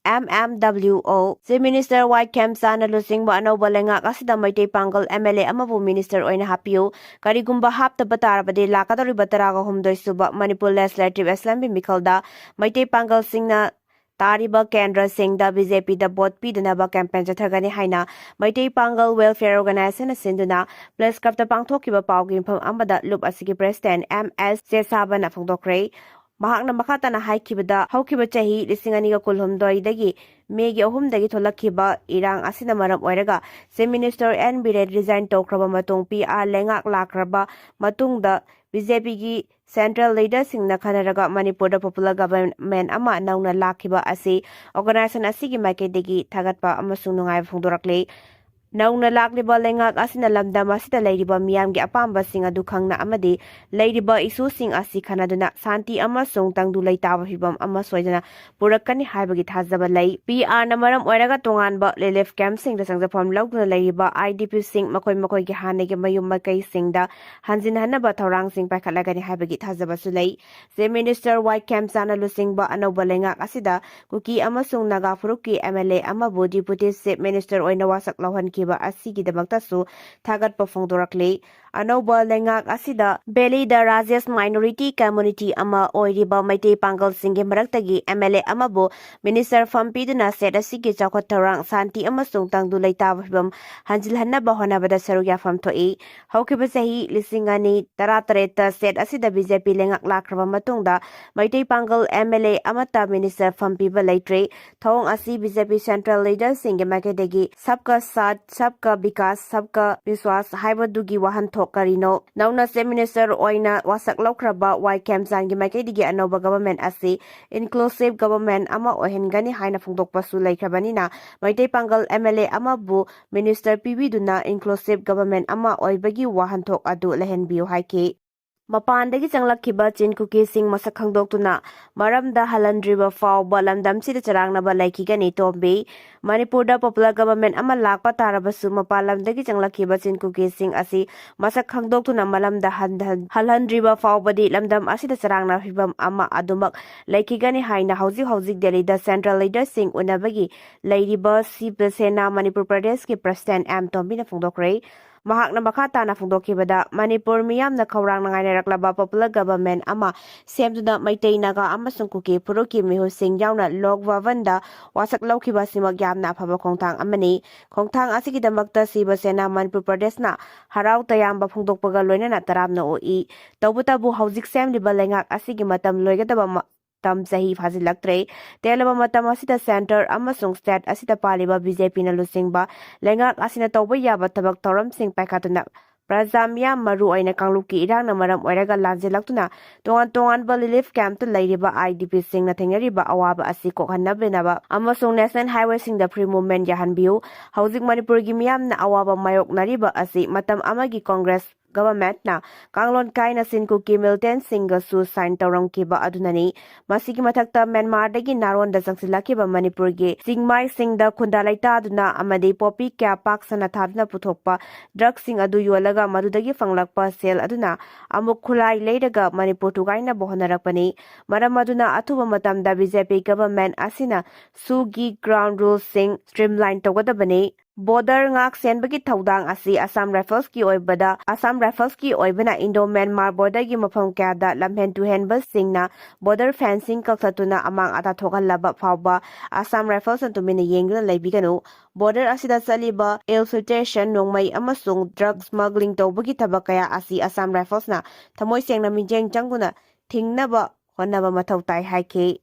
M M W O, Chief Minister Y ꯈꯦꯝꯆꯥꯟꯅ ꯂꯨꯆꯤꯡꯕ ꯑꯅꯧꯕ ꯂꯩꯉꯥꯛ ꯑꯁꯤꯗ ꯃꯩꯇꯩ ꯄꯥꯡꯒꯜ M L A ꯑꯃꯕꯨ minister ꯑꯣꯏꯅ ꯍꯥꯞꯄꯤꯌꯨ꯫ ꯀꯔꯤꯒꯨꯝꯕ ꯍꯥꯞꯇꯕ ꯇꯥꯔꯕꯗꯤ ꯂꯥꯛꯀꯗꯧꯔꯤꯕ ꯇꯔꯥꯒ ꯍꯨꯝꯗꯣꯏ ꯁꯨꯕ ꯃꯅꯤꯄꯨꯔ Legislative Assembly ꯃꯤꯈꯜꯗ ꯃꯩꯇꯩ ꯄꯥꯡꯒꯜꯁꯤꯡꯅ ꯇꯥꯔꯤꯕ ꯀꯦꯟꯗ꯭ꯔꯁꯤꯡꯗ BJP-ꯗ vote ꯄꯤꯗꯅꯕ campaign ꯆꯠꯊꯒꯅꯤ ꯍꯥꯏꯅ ꯃꯩꯇꯩ ꯄꯥꯡꯒꯜ Welfare Organization-ꯅ ꯁꯤꯟꯗꯨꯅ Press Club-ꯇ ꯄꯥꯡꯊꯣꯛꯈꯤꯕ ꯄꯥꯎꯒꯤ ꯃꯤꯐꯝ ꯑꯃꯗ ꯂꯨꯞ ꯑꯁꯤꯒꯤ President M S ꯆꯦꯁꯥꯕꯅ ꯐꯣꯡꯗꯣꯛꯈ꯭ꯔꯦ꯫ ꯃꯍꯥꯛꯅ ꯃꯈꯥ ꯇꯥꯅ ꯍꯥꯏꯈꯤꯕꯗ, ꯍꯧꯈꯤꯕ ꯆꯍꯤ ꯂꯤꯁꯤꯡ ꯑꯅꯤꯒ ꯀꯨꯟꯍꯨꯝꯗꯣꯏꯗꯒꯤ ꯃꯦꯒꯤ ꯑꯍꯨꯝꯗꯒꯤ ꯊꯣꯛꯂꯛꯈꯤꯕ ꯏꯔꯥꯡ ꯑꯁꯤꯅ ꯃꯔꯝ ꯑꯣꯏꯔꯒ Chief Minister N Biren resign ꯇꯧꯈ꯭ꯔꯕ ꯃꯇꯨꯡ P R ꯂꯩꯉꯥꯛ ꯂꯥꯛꯈ꯭ꯔꯕ ꯃꯇꯨꯡꯗ BJP-ꯒꯤ central leader-ꯁꯤꯡꯅ ꯈꯟꯅꯔꯒ ꯃꯅꯤꯄꯨꯔꯗ popular government ꯑꯃ ꯅꯧꯅ ꯂꯥꯛꯈꯤꯕ ꯑꯁꯤ organization ꯑꯁꯤꯒꯤ ꯃꯥꯏꯀꯩꯗꯒꯤ ꯊꯥꯒꯠꯄ ꯑꯃꯁꯨꯡ ꯅꯨꯡꯉꯥꯏꯕ ꯐꯣꯡꯗꯣꯔꯛꯂꯤ꯫ ꯅꯧꯅ ꯂꯥꯛꯂꯤꯕ ꯂꯩꯉꯥꯛ ꯑꯁꯤꯅ ꯂꯝꯗꯝ ꯑꯁꯤꯗ ꯂꯩꯔꯤꯕ ꯃꯤꯌꯥꯝꯒꯤ ꯑꯄꯥꯝꯕꯁꯤꯡ ꯑꯗꯨ ꯈꯪꯅ ꯑꯃꯗꯤ ꯂꯩꯔꯤꯕ issue-ꯁꯤꯡ ꯑꯁꯤ ꯈꯟꯅꯗꯨꯅ ꯁꯥꯟꯇꯤ ꯑꯃꯁꯨꯡ ꯇꯪꯗꯨ ꯂꯩꯇꯥꯕ ꯐꯤꯚꯝ ꯑꯃ ꯁꯣꯏꯗꯅ ꯄꯨꯔꯛꯀꯅꯤ ꯍꯥꯏꯕꯒꯤ ꯊꯥꯖꯕ ꯂꯩ꯫ P R-ꯅ ꯃꯔꯝ ꯑꯣꯏꯔꯒ ꯇꯣꯉꯥꯟꯕ relief camp-ꯁꯤꯡꯗ ꯆꯪꯖꯐꯝ ꯂꯧꯗꯨꯅ ꯂꯩꯔꯤꯕ IDP-ꯁꯤꯡ ꯃꯈꯣꯏ ꯃꯈꯣꯏꯒꯤ ꯍꯥꯟꯅꯒꯤ ꯃꯌꯨꯝ ꯃꯀꯩꯁꯤꯡꯗ ꯍꯟꯖꯤꯟꯍꯟꯅꯕ ꯊꯧꯔꯥꯡꯁꯤꯡ ꯄꯥꯏꯈꯠꯂꯒꯅꯤ ꯍꯥꯏꯕꯒꯤ ꯊꯥꯖꯕꯁꯨ ꯂꯩ꯫ Chief Minister Y ꯈꯦꯝꯆꯥꯟꯅ ꯂꯨꯆꯤꯡꯕ ꯑꯅꯧꯕ ꯂꯩꯉꯥꯛ ꯑꯁꯤꯗ ꯀꯨꯀꯤ ꯑꯃꯁꯨꯡ ꯅꯥꯒꯥ ꯐꯨꯔꯨꯞꯀꯤ M L A ꯑꯃꯕꯨ Deputy Chief Minister ꯑꯣꯏꯅ ꯋꯥꯁꯛ ꯂꯧꯍꯟꯈꯤ꯫ ꯑꯁꯤꯒꯤꯗꯃꯛꯇꯁꯨ ꯊꯥꯒꯠꯄ ꯐꯣꯡꯗꯣꯔꯛꯂꯤ꯫ ꯑꯅꯧꯕ ꯂꯩꯉꯥꯛ ꯑꯁꯤꯗ ꯚꯦꯂꯤꯗ ꯔꯥꯖꯦꯁ ꯃꯥꯏꯅꯣꯔꯤꯇꯤ ꯀꯝꯃ꯭ꯌꯨꯅꯤꯇꯤ ꯑꯃ ꯑꯣꯏꯔꯤꯕ ꯃꯩꯇꯩ ꯄꯥꯡꯒꯜꯁꯤꯡꯒꯤ ꯃꯔꯛꯇꯒꯤ ꯑꯦꯝ ꯑꯦꯜ ꯑꯦ ꯑꯃꯕꯨ ꯃꯤꯅꯤꯁꯇꯔ ꯐꯝ ꯄꯤꯗꯨꯅ ꯁ꯭ꯇꯦꯠ ꯑꯁꯤꯒꯤ ꯆꯥꯎꯈꯠ ꯊꯧꯔꯥꯡ, ꯁꯥꯟꯇꯤ ꯑꯃꯁꯨꯡ ꯇꯪꯗꯨ ꯂꯩꯇꯥꯕ ꯐꯤꯚꯝ ꯍꯟꯖꯤꯜꯍꯟꯅꯕ ꯍꯣꯠꯅꯕꯗ ꯁꯔꯨꯛ ꯌꯥꯐꯝ ꯊꯣꯛꯏ꯫ ꯍꯧꯈꯤꯕ ꯆꯍꯤ ꯂꯤꯁꯤꯡ ꯑꯅꯤ ꯇꯔꯥꯇꯔꯦꯠꯇ ꯁ꯭ꯇꯦꯠ ꯑꯁꯤꯗ ꯕꯤ ꯖꯦ ꯄꯤ ꯂꯩꯉꯥꯛ ꯂꯥꯛꯈ꯭ꯔꯕ ꯃꯇꯨꯡꯗ ꯃꯩꯇꯩ ꯄꯥꯡꯒꯜ ꯑꯦꯝ ꯑꯦꯜ ꯑꯦ ꯑꯃꯠꯇ ꯃꯤꯅꯤꯁꯇꯔ ꯐꯝ ꯄꯤꯕ ꯂꯩꯇ꯭ꯔꯤ꯫ ꯊꯧꯑꯣꯡ ꯑꯁꯤ ꯕꯤ ꯖꯦ ꯄꯤ ꯁꯦꯟꯇ꯭ꯔꯦꯜ ꯂꯤꯗꯔꯁꯤꯡꯒꯤ ꯃꯥꯏꯀꯩꯗꯒꯤ ꯁꯕꯀꯥ ꯁꯥꯊ, ꯁꯕꯀꯥ ꯕꯤꯀꯥꯁ, ꯁꯕꯀꯥ ꯕꯤꯁ꯭ꯋꯥꯁ ꯍꯥꯏꯕꯗꯨꯒꯤ ꯋꯥꯍꯟꯊꯣꯛ ꯀꯔꯤꯅꯣ? ꯅꯧꯅ ꯆꯤꯐ ꯃꯤꯅꯤꯁꯇꯔ ꯑꯣꯏꯅ ꯋꯥꯁꯛ ꯂꯧꯈ꯭ꯔꯕ ꯋꯥꯏ ꯈꯦꯝꯆꯥꯟꯒꯤ ꯃꯥꯏꯀꯩꯗꯒꯤ ꯑꯅꯧꯕ ꯒꯚꯔꯟꯃꯦꯟꯠ ꯑꯁꯤ ꯏꯟꯀ꯭ꯂꯨꯁꯤꯚ ꯒꯚꯔꯟꯃꯦꯟꯠ ꯑꯃ ꯑꯣꯏꯍꯟꯒꯅꯤ ꯍꯥꯏꯅ ꯐꯣꯡꯗꯣꯛꯄꯁꯨ ꯂꯩꯈ꯭ꯔꯕꯅꯤꯅ, ꯃꯩꯇꯩ ꯄꯥꯡꯒꯜ ꯑꯦꯝ ꯑꯦꯜ ꯑꯦ ꯑꯃꯕꯨ ꯃꯤꯅꯤꯁꯇꯔ ꯄꯤꯕꯤꯗꯨꯅ ꯏꯟꯀ꯭ꯂꯨꯁꯤꯚ ꯒꯚꯔꯟꯃꯦꯟꯠ ꯑꯃ ꯑꯣꯏꯕꯒꯤ ꯋꯥꯍꯟꯊꯣꯛ ꯑꯗꯨ ꯂꯩꯍꯟꯕꯤꯌꯨ ꯍꯥꯏꯈꯤ꯫ ꯃꯄꯥꯟꯗꯒꯤ ꯆꯪꯂꯛꯈꯤꯕ ꯆꯤꯟ ꯀꯨꯀꯤꯁꯤꯡ ꯃꯁꯛ ꯈꯪꯗꯣꯛꯇꯨꯅ ꯃꯔꯝꯗ ꯍꯜꯍꯟꯗ꯭ꯔꯤꯕ ꯐꯥꯎꯕ ꯂꯝꯗꯝꯁꯤꯗ ꯆꯔꯥꯡꯅꯕ ꯂꯩꯈꯤꯒꯅꯤ꯫ ꯇꯣꯝꯕꯤ, ꯃꯅꯤꯄꯨꯔꯗ ꯄꯣꯄꯨꯂꯔ ꯒꯚꯔꯟꯃꯦꯟꯠ ꯑꯃ ꯂꯥꯛꯄ ꯇꯥꯔꯕꯁꯨ, ꯃꯄꯥꯟ ꯂꯝꯗꯒꯤ ꯆꯪꯂꯛꯈꯤꯕ ꯆꯤꯟ ꯀꯨꯀꯤꯁꯤꯡ ꯑꯁꯤ ꯃꯁꯛ ꯈꯪꯗꯣꯛꯇꯨꯅ ꯃꯔꯝꯗ ꯍꯟ-, ꯍꯟ-, ꯍꯜꯍꯟꯗ꯭ꯔꯤꯕ ꯐꯥꯎꯕꯗꯤ ꯂꯝꯗꯝ ꯑꯁꯤꯗ ꯆꯔꯥꯡꯅꯕ ꯐꯤꯚꯝ ꯑꯃ ꯑꯗꯨꯃꯛ ꯂꯩꯈꯤꯒꯅꯤ ꯍꯥꯏꯅ ꯍꯧꯖꯤꯛ ꯍꯧꯖꯤꯛ ꯗꯦꯜꯂꯤꯗ ꯁꯦꯟꯇ꯭ꯔꯦꯜ ꯂꯤꯗꯔꯁꯤꯡ ꯎꯅꯕꯒꯤ ꯂꯩꯔꯤꯕ ꯁꯤꯕ ꯁꯦꯅꯥ ꯃꯅꯤꯄꯨꯔ ꯄ꯭ꯔꯗꯦꯁꯀꯤ ꯄ꯭ꯔꯁꯤꯗꯦꯟꯠ ꯑꯦꯝ ꯇꯣꯝꯕꯤꯅ ꯐꯣꯡꯗꯣꯛꯈ꯭ꯔꯦ꯫ ꯃꯍꯥꯛꯅ ꯃꯈꯥ ꯇꯥꯅ ꯐꯣꯡꯗꯣꯛꯈꯤꯕꯗ, ꯃꯅꯤꯄꯨꯔ ꯃꯤꯌꯥꯝꯅ ꯈꯧꯔꯥꯡꯅ ꯉꯥꯏꯅꯔꯛꯂꯕ ꯄꯣꯄꯨꯂꯔ ꯒꯚꯔꯟꯃꯦꯟꯠ ꯑꯃ ꯁꯦꯝꯗꯨꯅ ꯃꯩꯇꯩ, ꯅꯥꯒꯥ ꯑꯃꯁꯨꯡ ꯀꯨꯀꯤ ꯐꯨꯔꯨꯞꯀꯤ ꯃꯤꯍꯨꯠꯁꯤꯡ ꯌꯥꯎꯅ ꯂꯣꯛ ꯚꯕꯟꯗ ꯋꯥꯁꯛ ꯂꯧꯈꯤꯕ ꯑꯁꯤꯃꯛ ꯌꯥꯝꯅ ꯑꯐꯕ ꯈꯣꯡꯊꯥꯡ ꯑꯃꯅꯤ꯫ ꯈꯣꯡꯊꯥꯡ ꯑꯁꯤꯒꯤꯗꯃꯛꯇ ꯁꯤꯕ ꯁꯦꯅꯥ ꯃꯅꯤꯄꯨꯔ ꯄ꯭ꯔꯗꯦꯁꯅ ꯍꯔꯥꯎ ꯇꯌꯥꯝꯕ ꯐꯣꯡꯗꯣꯛꯄꯒ ꯂꯣꯏꯅꯅ ꯇꯔꯥꯝꯅ ꯑꯣꯛꯏ꯫ ꯇꯧꯕꯇꯕꯨ, ꯍꯧꯖꯤꯛ ꯁꯦꯝꯂꯤꯕ ꯂꯩꯉꯥꯛ ꯑꯁꯤꯒꯤ ꯃꯇꯝ ꯂꯣꯏꯒꯗꯕ ꯃ-, ꯃꯇꯝ ꯆꯍꯤ ꯐꯥꯖꯤꯜꯂꯛꯇ꯭ꯔꯦ꯫ ꯇꯦꯜꯂꯕ ꯃꯇꯝ ꯑꯁꯤꯗ ꯁꯦꯟꯇꯔ ꯑꯃꯁꯨꯡ ꯁ꯭ꯇꯦꯠ ꯑꯁꯤꯗ ꯄꯥꯜꯂꯤꯕ ꯕꯤ ꯖꯦ ꯄꯤꯅ ꯂꯨꯆꯤꯡꯕ ꯂꯩꯉꯥꯛ ꯑꯁꯤꯅ ꯇꯧꯕ ꯌꯥꯕ ꯊꯕꯛ ꯊꯧꯔꯝꯁꯤꯡ ꯄꯥꯏꯈꯠꯇꯨꯅ ꯄ꯭ꯔꯖꯥ ꯃꯤꯌꯥꯝ, ꯃꯔꯨ ꯑꯣꯏꯅ ꯀꯥꯡꯂꯨꯞꯀꯤ ꯏꯔꯥꯡꯅ ꯃꯔꯝ ꯑꯣꯏꯔꯒ ꯂꯥꯟꯖꯦꯜꯂꯛꯇꯨꯅ ꯇꯣꯉꯥꯟ ꯇꯣꯉꯥꯟꯕ ꯔꯤꯂꯤꯐ ꯀꯦꯝꯞꯇ ꯂꯩꯔꯤꯕ ꯑꯥꯏ ꯗꯤ ꯄꯤꯁꯤꯡꯅ ꯊꯦꯡꯅꯔꯤꯕ ꯑꯋꯥꯕ ꯑꯁꯤ ꯀꯣꯛꯍꯟꯅꯕ ꯑꯃꯁꯨꯡ ꯅꯦꯁꯅꯦꯜ ꯍꯥꯏꯋꯦꯁꯤꯡꯗ ꯐ꯭ꯔꯤ ꯃꯨꯚꯃꯦꯟꯠ ꯌꯥꯍꯟꯕꯤꯌꯨ꯫ ꯍꯧꯖꯤꯛ ꯃꯅꯤꯄꯨꯔꯒꯤ ꯃꯤꯌꯥꯝꯅ ꯑꯋꯥꯕ ꯃꯥꯌꯣꯛꯅꯔꯤꯕ ꯑꯁꯤ ꯃꯇꯝ ꯑꯃꯒꯤ ꯀꯣꯡꯒ꯭ꯔꯦꯁ ꯒꯚꯔꯟꯃꯦꯟꯠꯅ ꯀꯥꯡꯂꯣꯟ ꯀꯥꯏꯅ ꯆꯤꯟ ꯀꯨꯀꯤ ꯃꯤꯂꯤꯇꯦꯟꯠꯁꯤꯡꯒꯁꯨ ꯁꯥꯏꯟ ꯇꯧꯔꯝꯈꯤꯕ ꯑꯗꯨꯅꯅꯤ꯫ ꯃꯁꯤꯒꯤ ꯃꯊꯛꯇ ꯃ꯭ꯌꯥꯟꯃꯥꯔꯗꯒꯤ ꯅꯥꯔꯣꯟꯗ ꯆꯪꯁꯤꯜꯂꯛꯈꯤꯕ ꯃꯅꯤꯄꯨꯔꯒꯤ ꯆꯤꯡꯃꯥꯏꯁꯤꯡꯗ ꯈꯨꯟꯗꯥ ꯂꯩꯇꯥꯗꯨꯅ ꯑꯃꯗꯤ ꯄꯣꯄꯤ ꯀꯌꯥ ꯄꯥꯛ ꯁꯟꯅ ꯊꯥꯗꯨꯅ ꯄꯨꯊꯣꯛꯄ ꯗ꯭ꯔꯒꯁꯤꯡ ꯑꯗꯨ ꯌꯣꯜꯂꯒ ꯃꯗꯨꯗꯒꯤ ꯐꯪꯂꯛꯄ ꯁꯦꯜ ꯑꯗꯨꯅ ꯑꯃꯨꯛ ꯈꯨꯠꯂꯥꯏ ꯂꯩꯔꯒ ꯃꯅꯤꯄꯨꯔ ꯊꯨꯒꯥꯏꯅꯕ ꯍꯣꯠꯅꯔꯛꯄꯅꯤ꯫ ꯃꯔꯝ ꯑꯗꯨꯅ ꯑꯊꯨꯕ ꯃꯇꯝꯗ ꯕꯤ ꯖꯦ ꯄꯤ ꯒꯚꯔꯟꯃꯦꯟꯠ ꯑꯁꯤꯅ ꯁꯨꯒꯤ ꯒ꯭ꯔꯥꯎꯟ ꯔꯨꯜꯁꯤꯡ ꯁ꯭ꯇ꯭ꯔꯤꯝꯂꯥꯏꯟ ꯇꯧꯒꯗꯕꯅꯤ꯫ Border ꯉꯥꯛ ꯁꯦꯟꯕꯒꯤ ꯊꯧꯗꯥꯡ ꯑꯁꯤ Assam Riflesꯀꯤ ꯑꯣꯏꯕꯗ, Assam Riflesꯀꯤ ꯑꯣꯏꯕꯅ Indo-Myanmar borderꯒꯤ ꯃꯐꯝ ꯀꯌꯥꯗ ꯂꯝꯍꯦꯟ ꯇꯨꯍꯦꯟꯕꯁꯤꯡꯅ border fencing ꯀꯛꯊꯠꯇꯨꯅ ꯑꯃꯥꯡ ꯑꯇꯥ ꯊꯣꯛꯍꯜꯂꯕ ꯐꯥꯎꯕ Assam Riflesꯅ ꯇꯨꯃꯤꯟꯅ ꯌꯦꯡꯗꯨꯅ ꯂꯩꯕꯤꯒꯅꯨ꯫ Border ꯑꯁꯤꯗ ꯆꯠꯂꯤꯕ infiltration, ꯅꯣꯡꯃꯩ ꯑꯃꯁꯨꯡ drug smuggling ꯇꯧꯕꯒꯤ ꯊꯕꯛ ꯀꯌꯥ ꯑꯁꯤ Assam Riflesꯅ ꯊꯃꯣꯏ ꯁꯦꯡꯅ ꯃꯤꯠꯌꯦꯡ ꯆꯪꯗꯨꯅ ꯊꯤꯡꯅꯕ ꯍꯣꯠꯅꯕ ꯃꯊꯧ ꯇꯥꯏ ꯍꯥꯏꯈꯤ꯫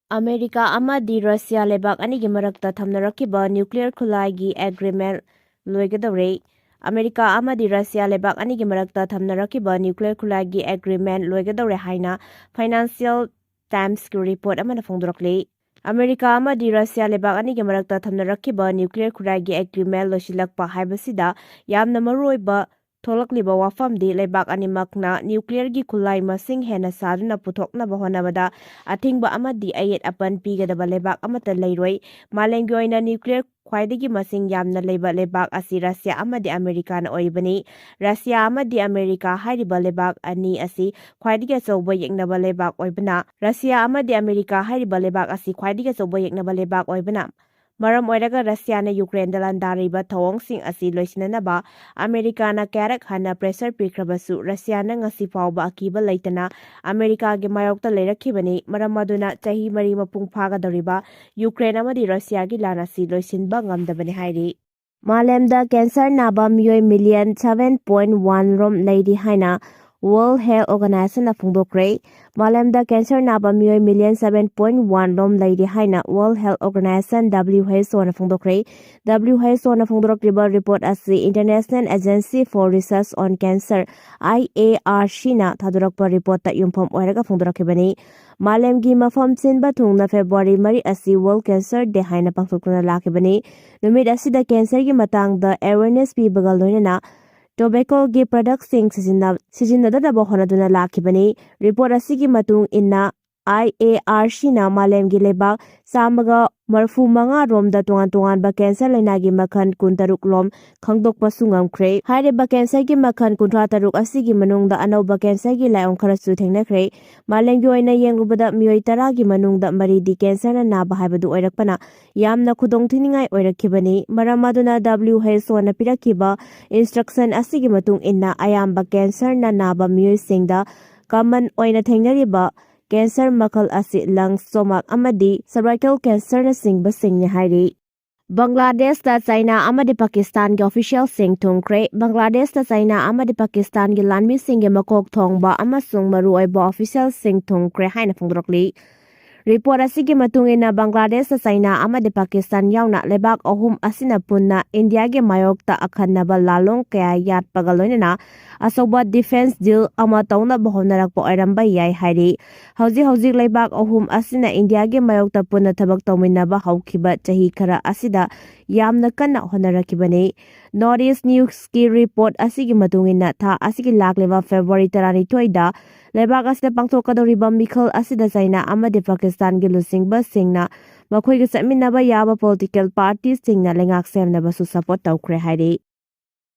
ꯑꯃꯦꯔꯤꯀꯥ ꯑꯃꯗꯤ ꯔꯁꯤꯌꯥ ꯂꯩꯕꯥꯛ ꯑꯅꯤꯒꯤ ꯃꯔꯛꯇ ꯊꯝꯅꯔꯛꯈꯤꯕ nuclear ꯈꯨꯠꯂꯥꯏꯒꯤ agreement ꯂꯣꯏꯒꯗꯧꯔꯦ꯫ ꯑꯃꯦꯔꯤꯀꯥ ꯑꯃꯗꯤ ꯔꯁꯤꯌꯥ ꯂꯩꯕꯥꯛ ꯑꯅꯤꯒꯤ ꯃꯔꯛꯇ ꯊꯝꯅꯔꯛꯈꯤꯕ nuclear ꯈꯨꯠꯂꯥꯏꯒꯤ agreement ꯂꯣꯏꯒꯗꯧꯔꯦ ꯍꯥꯏꯅ Financial Timesꯀꯤ report ꯑꯃꯅ ꯐꯣꯡꯗꯣꯔꯛꯂꯤ꯫ ꯑꯃꯦꯔꯤꯀꯥ ꯑꯃꯗꯤ ꯔꯁꯤꯌꯥ ꯂꯩꯕꯥꯛ ꯑꯅꯤꯒꯤ ꯃꯔꯛꯇ ꯊꯝꯅꯔꯛꯈꯤꯕ nuclear ꯈꯨꯠꯂꯥꯏꯒꯤ agreement ꯂꯣꯏꯁꯤꯜꯂꯛꯄ ꯍꯥꯏꯕꯁꯤꯗ ꯌꯥꯝꯅ ꯃꯔꯨꯑꯣꯏꯕ ꯊꯣꯛꯂꯛꯂꯤꯕ ꯋꯥꯐꯝꯗꯤ ꯂꯩꯕꯥꯛ ꯑꯅꯤꯃꯛꯅ nuclearꯒꯤ ꯈꯨꯠꯂꯥꯏ ꯃꯁꯤꯡ ꯍꯦꯟꯅ ꯁꯥꯗꯨꯅ ꯄꯨꯊꯣꯛꯅꯕ ꯍꯣꯠꯅꯕꯗ ꯑꯊꯤꯡꯕ ꯑꯃꯗꯤ ꯑꯌꯦꯠ ꯑꯄꯟ ꯄꯤꯒꯗꯕ ꯂꯩꯕꯥꯛ ꯑꯃꯠꯇ ꯂꯩꯔꯣꯏ꯫ ꯃꯥꯂꯦꯝꯒꯤ ꯑꯣꯏꯅ nuclear ꯈ꯭ꯋꯥꯏꯗꯒꯤ ꯃꯁꯤꯡ ꯌꯥꯝꯅ ꯂꯩꯕ ꯂꯩꯕꯥꯛ ꯑꯁꯤ ꯔꯁꯤꯌꯥ ꯑꯃꯗꯤ ꯑꯃꯦꯔꯤꯀꯥꯅ ꯑꯣꯏꯔꯤꯕꯅꯤ꯫ ꯔꯁꯤꯌꯥ ꯑꯃꯗꯤ ꯑꯃꯦꯔꯤꯀꯥ ꯍꯥꯏꯔꯤꯕ ꯂꯩꯕꯥꯛ ꯑꯅꯤ ꯑꯁꯤ ꯈ꯭ꯋꯥꯏꯗꯒꯤ ꯑꯆꯧꯕ ꯌꯦꯛꯅꯕ ꯂꯩꯕꯥꯛ ꯑꯣꯏꯕꯅ, ꯔꯁꯤꯌꯥ ꯑꯃꯗꯤ ꯑꯃꯦꯔꯤꯀꯥ ꯍꯥꯏꯔꯤꯕ ꯂꯩꯕꯥꯛ ꯑꯁꯤ ꯈ꯭ꯋꯥꯏꯗꯒꯤ ꯑꯆꯧꯕ ꯌꯦꯛꯅꯕ ꯂꯩꯕꯥꯛ ꯑꯣꯏꯕꯅ, ꯃꯔꯝ ꯑꯣꯏꯔꯒ ꯔꯁꯤꯌꯥꯅ ꯌꯨꯀ꯭ꯔꯦꯟꯗ ꯂꯥꯟꯗꯥꯔꯤꯕ ꯊꯧꯑꯣꯡꯁꯤꯡ ꯑꯁꯤ ꯂꯣꯏꯁꯤꯟꯅꯅꯕ ꯑꯃꯦꯔꯤꯀꯥꯅ ꯀꯌꯥꯔꯛ ꯍꯟꯅ pressure ꯄꯤꯈ꯭ꯔꯕꯁꯨ, ꯔꯁꯤꯌꯥꯅ ꯉꯁꯤ ꯐꯥꯎꯕ ꯑꯀꯤꯕ ꯂꯩꯇꯅ ꯑꯃꯦꯔꯤꯀꯥꯒꯤ ꯃꯥꯌꯣꯛꯇ ꯂꯩꯔꯛꯈꯤꯕꯅꯤ꯫ ꯃꯔꯝ ꯑꯗꯨꯅ ꯆꯍꯤ ꯃꯔꯤ ꯃꯄꯨꯡ ꯐꯥꯒꯗꯧꯔꯤꯕ ꯌꯨꯀ꯭ꯔꯦꯟ ꯑꯃꯗꯤ ꯔꯁꯤꯌꯥꯒꯤ ꯂꯥꯟ ꯑꯁꯤ ꯂꯣꯏꯁꯤꯟꯕ ꯉꯝꯗꯕꯅꯤ ꯍꯥꯏꯔꯤ꯫ ꯃꯥꯂꯦꯝꯗ cancer ꯅꯥꯕ ꯃꯤꯑꯣꯏ million seven point one ꯔꯣꯝ ꯂꯩꯔꯤ ꯍꯥꯏꯅ World Health Organizationꯅ ꯐꯣꯡꯗꯣꯛꯈ꯭ꯔꯦ꯫ ꯃꯥꯂꯦꯝꯗ cancer ꯅꯥꯕ ꯃꯤꯑꯣꯏ million seven point one ꯔꯣꯝ ꯂꯩꯔꯤ ꯍꯥꯏꯅ World Health Organization, WHOꯅ ꯐꯣꯡꯗꯣꯛꯈ꯭ꯔꯦ꯫ WHOꯅ ꯐꯣꯡꯗꯣꯔꯛꯂꯤꯕ report ꯑꯁꯤ International Agency for Research on Cancer, IARCꯅ ꯊꯥꯗꯣꯔꯛꯄ reportꯇ ꯌꯨꯝꯐꯝ ꯑꯣꯏꯔꯒ ꯐꯣꯡꯗꯣꯔꯛꯈꯤꯕꯅꯤ꯫ ꯃꯥꯂꯦꯝꯒꯤ ꯃꯐꯝ ꯁꯤꯟꯕ ꯊꯨꯡꯅ February ꯃꯔꯤ ꯑꯁꯤ World Cancer Day ꯍꯥꯏꯅ ꯄꯥꯡꯊꯣꯛꯇꯨꯅ ꯂꯥꯛꯈꯤꯕꯅꯤ꯫ ꯅꯨꯃꯤꯠ ꯑꯁꯤꯗ cancerꯒꯤ ꯃꯇꯥꯡꯗ awareness ꯄꯤꯕꯒ ꯂꯣꯏꯅꯅ tobaccoꯒꯤ productꯁꯤꯡ ꯁꯤꯖꯤꯟꯅ-, ꯁꯤꯖꯤꯟꯅꯗꯅꯕ ꯍꯣꯠꯅꯗꯨꯅ ꯂꯥꯛꯈꯤꯕꯅꯤ꯫ Report ꯑꯁꯤꯒꯤ ꯃꯇꯨꯡ ꯏꯟꯅ, IARCꯅ ꯃꯥꯂꯦꯝꯒꯤ ꯂꯩꯕꯥꯛ ꯆꯥꯝꯃꯒ ꯃꯔꯤꯐꯨ ꯃꯉꯥ ꯔꯣꯝꯗ ꯇꯣꯉꯥꯟ ꯇꯣꯉꯥꯟꯕ cancer ꯂꯩꯅꯥꯒꯤ ꯃꯈꯜ ꯀꯨꯟꯇꯔꯨꯛ ꯂꯣꯝ ꯈꯪꯗꯣꯛꯄꯁꯨ ꯉꯝꯈ꯭ꯔꯦ꯫ ꯍꯥꯏꯔꯤꯕ cancerꯒꯤ ꯃꯈꯜ ꯀꯨꯟꯊ꯭ꯔꯥ ꯇꯔꯨꯛ ꯑꯁꯤꯒꯤ ꯃꯅꯨꯡꯗ ꯑꯅꯧꯕ cancerꯒꯤ ꯂꯥꯏꯑꯣꯡ ꯈꯔꯁꯨ ꯊꯦꯡꯅꯈ꯭ꯔꯦ꯫ ꯃꯥꯂꯦꯝꯒꯤ ꯑꯣꯏꯅ ꯌꯦꯡꯂꯨꯕꯗ ꯃꯤꯑꯣꯏ ꯇꯔꯥꯒꯤ ꯃꯅꯨꯡꯗ ꯃꯔꯤꯗꯤ cancerꯅ ꯅꯥꯕ ꯍꯥꯏꯕꯗꯨ ꯑꯣꯏꯔꯛꯄꯅ ꯌꯥꯝꯅ ꯈꯨꯗꯣꯡꯊꯤꯅꯤꯡꯉꯥꯏ ꯑꯣꯏꯔꯛꯈꯤꯕꯅꯤ꯫ ꯃꯔꯝ ꯑꯗꯨꯅ WHOꯅ ꯄꯤꯔꯛꯈꯤꯕ instruction ꯑꯁꯤꯒꯤ ꯃꯇꯨꯡ ꯏꯟꯅ ꯑꯌꯥꯝꯕ cancerꯅ ꯅꯥꯕ ꯃꯤꯑꯣꯏꯁꯤꯡꯗ common ꯑꯣꯏꯅ ꯊꯦꯡꯅꯔꯤꯕ cancer ꯃꯈꯜ ꯑꯁꯤ lungs, stomach ꯑꯃꯗꯤ cervical cancerꯅꯆꯤꯡꯕꯁꯤꯡꯅꯤ ꯍꯥꯏꯔꯤ꯫ ꯕꯪꯒ꯭ꯂꯥꯗꯦꯁꯇ ꯆꯥꯏꯅꯥ ꯑꯃꯗꯤ ꯄꯥꯀꯤꯁꯇꯥꯟꯒꯤ officialꯁꯤꯡ ꯊꯨꯡꯈ꯭ꯔꯦ꯫ ꯕꯪꯒ꯭ꯂꯥꯗꯦꯁꯇ ꯆꯥꯏꯅꯥ ꯑꯃꯗꯤ ꯄꯥꯀꯤꯁꯇꯥꯟꯒꯤ ꯂꯥꯟꯃꯤꯁꯤꯡꯒꯤ ꯃꯀꯣꯛ ꯊꯣꯡꯕ ꯑꯃꯁꯨꯡ ꯃꯔꯨꯑꯣꯏꯕ officialꯁꯤꯡ ꯊꯨꯡꯈ꯭ꯔꯦ ꯍꯥꯏꯅ ꯐꯣꯡꯗꯣꯔꯛꯂꯤ꯫ Report ꯑꯁꯤꯒꯤ ꯃꯇꯨꯡ ꯏꯟꯅ, ꯕꯪꯒ꯭ꯂꯥꯗꯦꯁꯇ ꯆꯥꯏꯅꯥ ꯑꯃꯗꯤ ꯄꯥꯀꯤꯁꯇꯥꯟ ꯌꯥꯎꯅ ꯂꯩꯕꯥꯛ ꯑꯍꯨꯝ ꯑꯁꯤꯅ ꯄꯨꯟꯅ ꯏꯟꯗꯤꯌꯥꯒꯤ ꯃꯥꯌꯣꯛꯇ ꯑꯈꯟꯅꯕ ꯂꯥꯜꯂꯣꯡ ꯀꯌꯥ ꯌꯥꯠꯄꯒ ꯂꯣꯏꯅꯅ ꯑꯆꯧꯕ defence deal ꯑꯃ ꯇꯧꯅꯕ ꯍꯣꯠꯅꯔꯛꯄ ꯑꯣꯏꯔꯝꯕ ꯌꯥꯏ ꯍꯥꯏꯔꯤ꯫ ꯍꯧꯖꯤꯛ ꯍꯧꯖꯤꯛ ꯂꯩꯕꯥꯛ ꯑꯍꯨꯝ ꯑꯁꯤꯅ ꯏꯟꯗꯤꯌꯥꯒꯤ ꯃꯥꯌꯣꯛꯇ ꯄꯨꯟꯅ ꯊꯕꯛ ꯇꯧꯃꯤꯟꯅꯕ ꯍꯧꯈꯤꯕ ꯆꯍꯤ ꯈꯔ ꯑꯁꯤꯗ ꯌꯥꯝꯅ ꯀꯟꯅ ꯍꯣꯠꯅꯔꯛꯈꯤꯕꯅꯤ꯫ North East Newsꯀꯤ report ꯑꯁꯤꯒꯤ ꯃꯇꯨꯡ ꯏꯟꯅ, ꯊꯥ ꯑꯁꯤꯒꯤ ꯂꯥꯛꯂꯤꯕ February ꯇꯔꯥꯅꯤꯊꯣꯏꯗ ꯂꯩꯕꯥꯛ ꯑꯁꯤꯗ ꯄꯥꯡꯊꯣꯛꯀꯗꯧꯔꯤꯕ ꯃꯤꯈꯜ ꯑꯁꯤꯗ ꯆꯥꯏꯅꯥ ꯑꯃꯗꯤ ꯄꯥꯀꯤꯁꯇꯥꯟꯒꯤ ꯂꯨꯆꯤꯡꯕꯁꯤꯡꯅ ꯃꯈꯣꯏꯒ ꯆꯠꯃꯤꯟꯅꯕ ꯌꯥꯕ political partyꯁꯤꯡꯅ ꯂꯩꯉꯥꯛ ꯁꯦꯝꯅꯕꯁꯨ support ꯇꯧꯈ꯭ꯔꯦ ꯍꯥꯏꯔꯤ꯫